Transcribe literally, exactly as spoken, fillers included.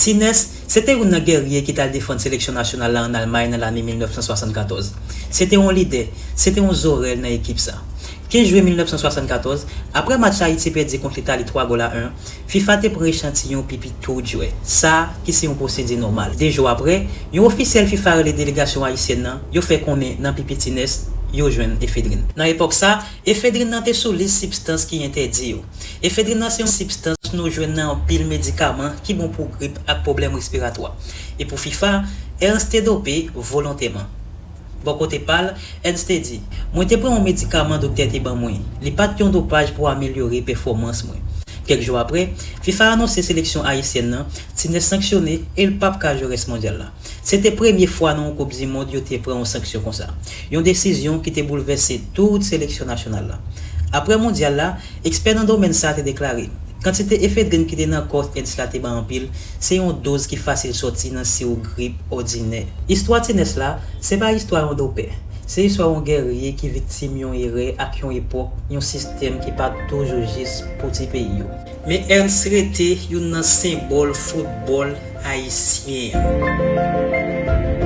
Ti Nès, se te youn nan gèrye ki t al defann seleksyon nasyonal la ann Almay nan lane mil nèf san swasann katòz. Se te yon lidè, se te yon zorèl nan ekip sa. Kenz jen mil nèf san swasann katòz, apre match Ayiti pèdi kont Litali twa gòl a en, fifa te pran echantiyon pipi tout jwè, sa ki se yon pwosedi nòmal. De jou apre, yon ofisyèl fifa rele delegasyon ayisyèn nan, yo fè konnen nan pipi Ti Nès, yo jwenn efedrin. Nan epòk sa, efedrin nan te sou lis sibstans ki entèdi yo. Efedrin nan se yon sibstans nou jwenn nan anpil medikaman ki bon pou grip ak pwoblèm respiratwa. E pou fifa, Ernst te dope volontèman. Bò kote pa l, Ernst te di, mwen te pran yon medikaman doktè te ban mwen. Li pa t yon dopaj pou amelyore pèfòmans mwen. Kèk jou apre, fifa anonse seleksyon ayisyèn nan, Ti Nès sanksyone e l p ap ka jwe rès mondyal la. Se te premye fwa nan yon koup di mond yo te pran yon sanksyon konsa. Yon desizyon ki te boulvèse tout seleksyon nasyonal la. Apre mondyal la, ekspè nan domèn sa a te deklare, kantite efedrin ki te nan kò Ernst la te ba anpil, se yon doz ki fasil sòti nan siwo grip òdinè. Istwa Ti Nès la, se pa istwa yon dopè. Se istwa yon gèrye ki viktim yon erè ak yon epòk, yon sistèm ki pa t toujou jis pou ti peyi yo. Men Ernst rete youn nan senbòl foutbòl ayisyen an.